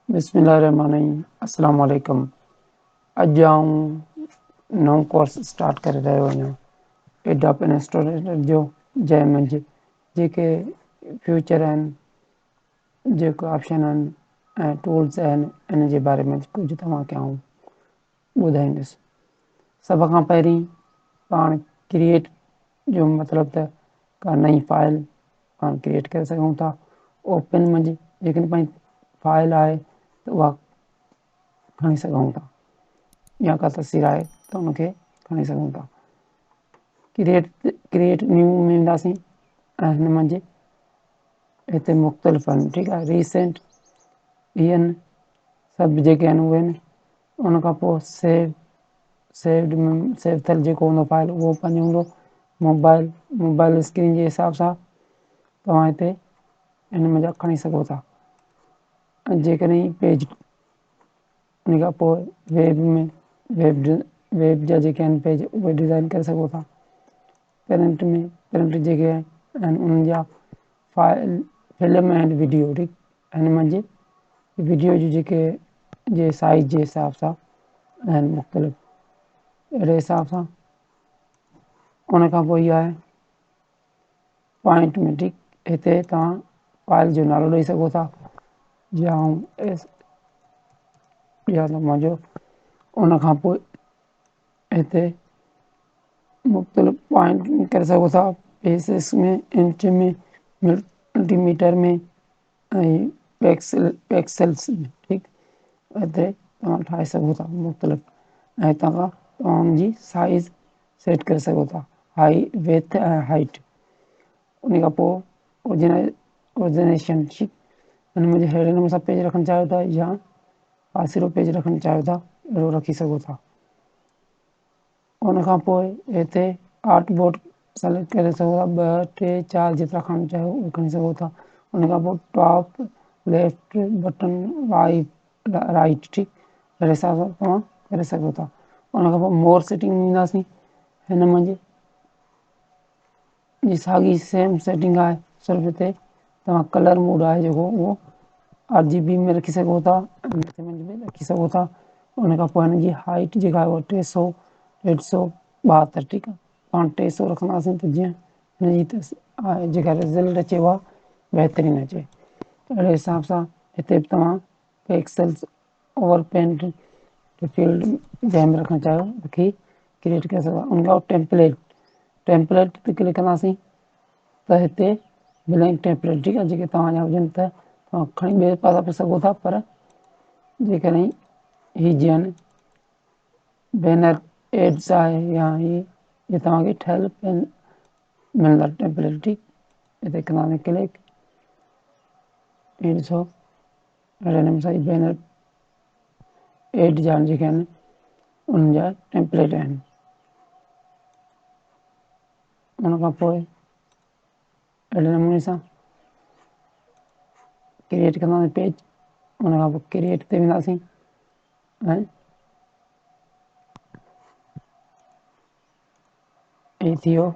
بسم الله الرحمن الرحيم السلام عليڪم اڄ آئون نئون ڪورس اسٽارٽ ڪري رهيو آهيان ايڊاپ انسٽاليٽر جو جنهن منجھ جيڪي فيوچر آهن جيڪو آپشن آهن ۽ ٽولز آهن ان جي باري ۾ ڪجهه توهان کي آئون ٻڌائيندس سڀ کان پهرين پاڻ ڪريئيٽ جو مطلب ته ڪا نئين فائل پاڻ ڪريئيٽ ڪري سگهون ٿا اوپن منجهه جيڪڏهن پنهنجي فائل آهي ته اها کڻي سگهون ٿا يا ڪا تصوير آهي ته ان کي کڻي سگهون ٿا ڪريئيٽ ڪريئيٽ نيو ۾ وينداسين ۽ هن منجهه هتي مختلف آهن ٺيڪ آهي ريسينٽ هي آهن سڀ جيڪي آهن اهي آهن ان کان پوء سيو سيوڊ ۾ سيو ٿيل جيڪو هوندو فائل اهو پنهنجو هوندو موبائل موبائل اسڪرين جي حساب سان توهان هتي ان ۾ جا کڻي سگهو ٿا ۽ جيڪڏهن پيج ان کان پوء ويب ۾ ويب ويب جا جيڪي آهن پيج اهي ڊزائن ڪري سگهو ٿا پرنٽ ۾ پرنٽ جيڪي آهن انهن جا فائل فلم ۽ وڊيو ٺيڪ هن منجهه وڊيو جون جيڪي جي سائيز جي حساب سان آهن مختلف اهڙي حساب سان ان کان پوء اهو آهي پوائنٽ ۾ ٺيڪ هتي توهان فائل جو نالو ڏئي سگهو ٿا جيئن آئون ايس ڏيان ٿو منهنجو ان کان پوء هتي مختلف پوائنٽ ڪري سگهو ٿا پيسز ۾ انچ ۾ ملٽي ميٽر ۾ ۽ پيڪسل پيڪسلس ۾ ٺيڪ هتي توهان ٺاهي سگهو ٿا مختلف ۽ هتان کان توهان ان جي سائز سيٽ ڪري سگهو ٿا هائي ويٿ ۽ هائيٽ ان کان پوء اورجنيشن ٺيڪ ان ۾ اهڙي نموني سان پيج رکڻ چاهيو ٿا يا پاسيرو پيج رکڻ چاهيو ٿا اهڙو رکي سگهو ٿا ان کان پوء هتي آرٽ بورڊ سليڪٽ ڪري سگهو ٿا ٻه ٽي چار جيترا کڻڻ چاهيو اهي کڻي سگهو ٿا ان کان پوء ٽاپ ليفٽ بٽن وائي رائٽ ٺيڪ اهڙي حساب سان توهان ڪري سگهو ٿا ان کان پوء مور سيٽنگ ۾ وينداسين هن منجهه جي ساڳي سيم سيٽنگ آهي صرف هتي توهان ڪلر موڊ آهي جيڪو اهو آر جي بي ۾ رکي سگهو ٿا ۽ به رکي سگهو ٿا ان کان پوء هن جي هائيٽ جيڪا آهي اها ٽي سو ڏيڍ سو 72 ٺيڪ آهي پاڻ 300 رکنداسين ته جيئن هن جي جيڪا رزلٽ اچي اها بهترين اچي اهڙي حساب سان هتي به توهان پڪسلز اوور پينٽ فيلڊ جنهن ۾ رکڻ چاهيو رکي ڪريئيٽ ڪري سگهو ان کان ٽيمپليٽ ٽيمپليٽ تي ڪلڪ ڪنداسين ته هتي بلينڪ ٽيمپليٽ ٺيڪ آهي جيڪي توهان جا هجن ته توهان کڻي ٻئي پاسا به سگهو ٿا پر جيڪڏهن هي جيئن بينر ايڊز آهي يا هي هي توهان کي ٺهيل پين ملندا ٽيمپليٽ ٺيڪ هتي ڪنداسين ڪلڪ هي ڏسو اهڙي نموني سان هي بينر ايڊ جا جيڪي آهن انهن جا ٽيمپليٽ آهن ان کان پوء اهڙي نموني سان ڪريئيٽ ڪنداسين پيج ان کان پوء ڪريئيٽ تي وينداسين ۽ هي ٿي ويو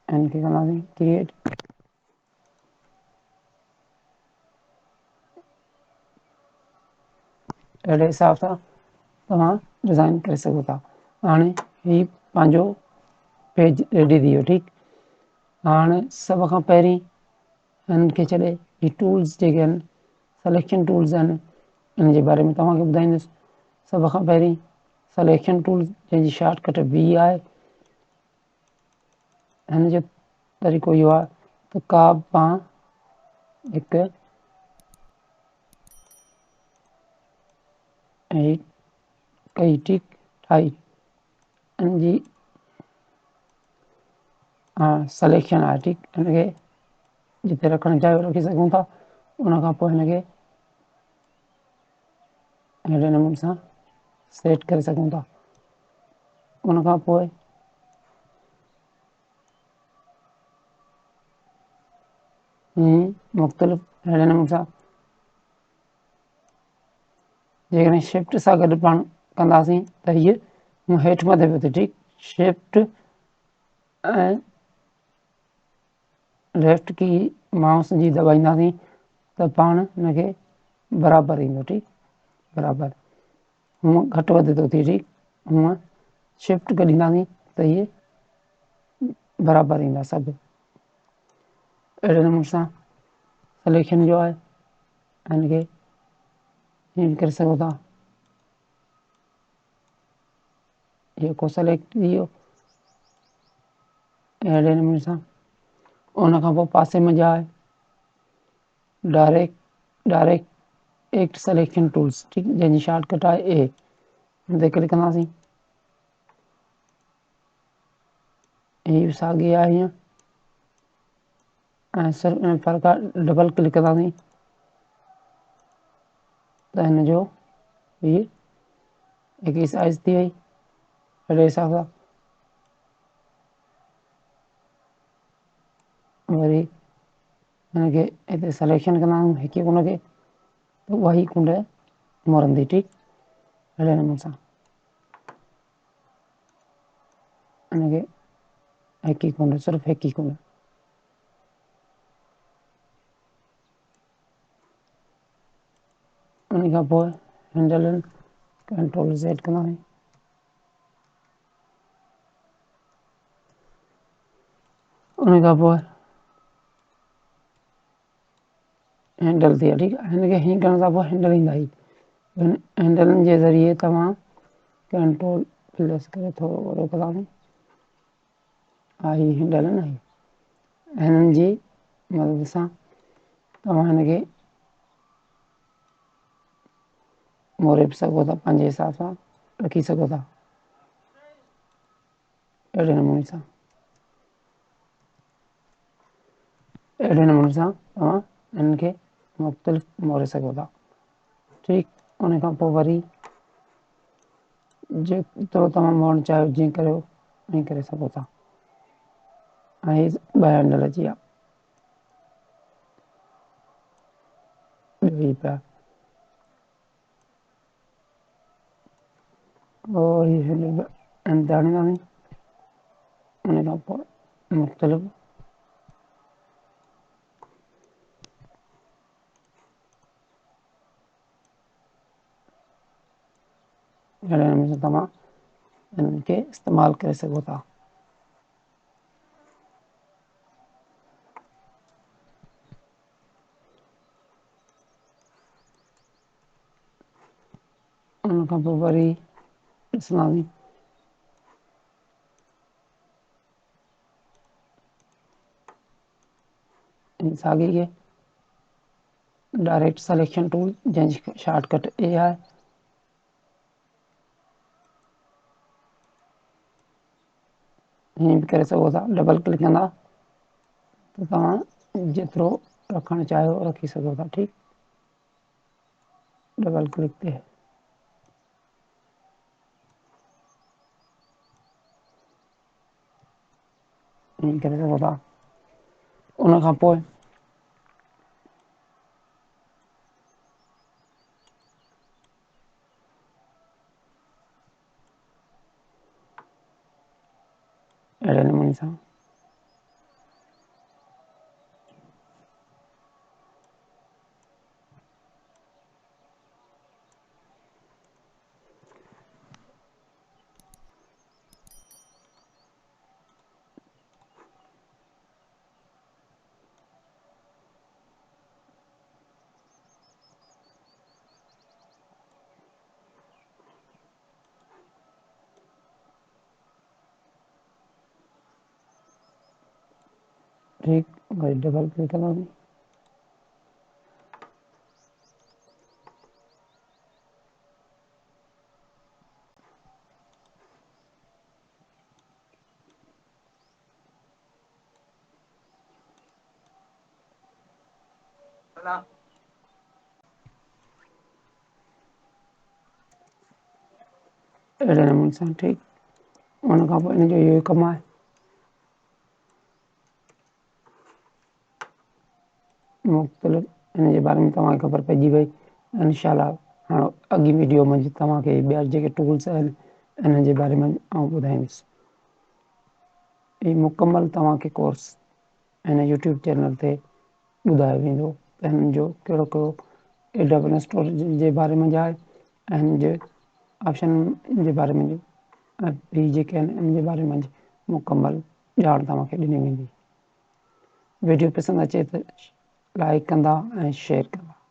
هن کي ڪنداسين ڪريئيٽ اهڙي حساب سان توهان ڊزائن ڪري سگهو ٿا هاڻي هي پنهنجو پيج ريڊي ٿي ويو ٺيڪ هاڻي سڀ کان پهرين هن کي ڇڏي هي ٽولز جيڪي آهن سليڪشن ٽولز آهن ان جي باري ۾ توهان کي ٻڌائيندس سڀ کان پهرين سليڪشن ٽول جنهن جي شارٽ ڪٽ وي آهي هن جو طريقو اهو آهي ته ڪا به پاڻ هڪ ۽ ڪئي ٺيڪ ٺاهي ان جي ها سليڪشن آهي ٺيڪ هن کي جتي رکڻ چاهيو رکي سگهون ٿا ان کان پوء هن کي اهڙي نموني سان سيٽ ڪري سگهون ٿا ان کان پوء مختلف اهڙي نموني سان جيڪڏهن شفٽ سان گڏ پاڻ ڪنداسين ته هيء هيٺ مٿي پيو ٿئي ٺيڪ شفٽ ۽ ليفٽ ڪي مائوس جي دٻائينداسين ته پاڻ ان کي برابر ايندو ٺيڪ برابر هونء گهٽ وڌ ٿو ٿئي ٺيڪ هونء شفٽ ڪڍينداسين ته هي برابر ايندا سڀ اهڙي نموني سان سليڪشن جو آهي هن کي ائين به ڪري سگهو ٿا جيڪو سليڪٽ ٿي ويو اهڙي نموني سان ان کان پوء پاسي منجهه آهي direct direct act selection tools ٺيڪ جنهن جي شارٽ ڪٽ آهي اي ان تي ڪلڪ ڪنداسين هي به ساڳي آهي هيئن ۽ صرف ان فرق آهي ڊبل ڪلڪ ڪنداسين ته هن جو هي هڪ سائز ٿي وئي اهڙي حساب سان وري هن کي هتي سليڪشن ڪندا آهيون هڪ هڪ ان کي ته اها ئي ڪنڊ مرندي ٺيڪ اهڙي نموني سان هن کي هڪ ئي ڪنڊ صرف هڪ ئي ڪنڊ ان کان پوء هينڊل ڪنٽرول زيڊ ڪنداسين ان کان پوء هينڊل ٿي ويا ٺيڪ آهي هن کي هيئن ڪرڻ سان پوء هينڊل ايندا هي هينڊلن جي ذريعي توهان ڪنٽرول پلس ڪري ٿورو وڏو ڪنداسين ها هي هينڊل آهن هي هنن جي مدد سان توهان هن کي موڙي به سگهو ٿا پنهنجي حساب سان رکي سگهو ٿا اهڙي نموني سان اهڙي نموني سان توهان هنن کي مختلف موڙي سگهو ٿا ٺيڪ ان کان پوء وري جيترو توهان موڙڻ چاهيو جيئن ڪريو ائين ڪري سگهو ٿا ۽ هي ٻه هينڊل اچي ويا ٻيو هي پيا اور هي هينڊل به آڻينداسين ان کان پوء مختلف اهڙي نموني سان توهان انهن کي استعمال ڪري سگهو ٿا. ان کان پوء وري ڏسنداسين ساڳي کي ڊائريڪٽ سليڪشن ٽول جنهن جي شارٽ ڪٽ اي آهي. هيئن به ڪري سگهو ٿا ڊبل ڪلڪ ڪندا ته توهان جيترو رکڻ چاهيو رکي سگهو ٿا ٺيڪ ڊبل ڪلڪ تي ائين ڪري سگهو ٿا ان کان پوء اهڙي نموني سان ٺيڪ وري ڊبل ڪلڪ ڪنداسين اهڙي نموني سان ٺيڪ ان کان پوء ان جو اهو ڪم آهي مختلف ان جي باري ۾ توهان کي خبر پئجي وئي انشاء الله هاڻ اڳي ويڊيو ۾ توهان کي ٻيا جيڪي ٽولس آهن انهن جي باري ۾ آئون ٻڌائيندس هي مڪمل توهان کي ڪورس هن يوٽيوب چينل تي ٻڌايو ويندو ته هنن جو ڪهڙو ڪهڙو ايڊوب انسٽال جي باري ۾ آهي ۽ هن جي آپشن جي باري ۾ ۽ ٻي جيڪي آهن ان جي باري ۾ مڪمل ڄاڻ توهان کي ڏني ويندي. ويڊيو پسند اچي ته لائڪ ڪندا ۽ شيئر ڪندا.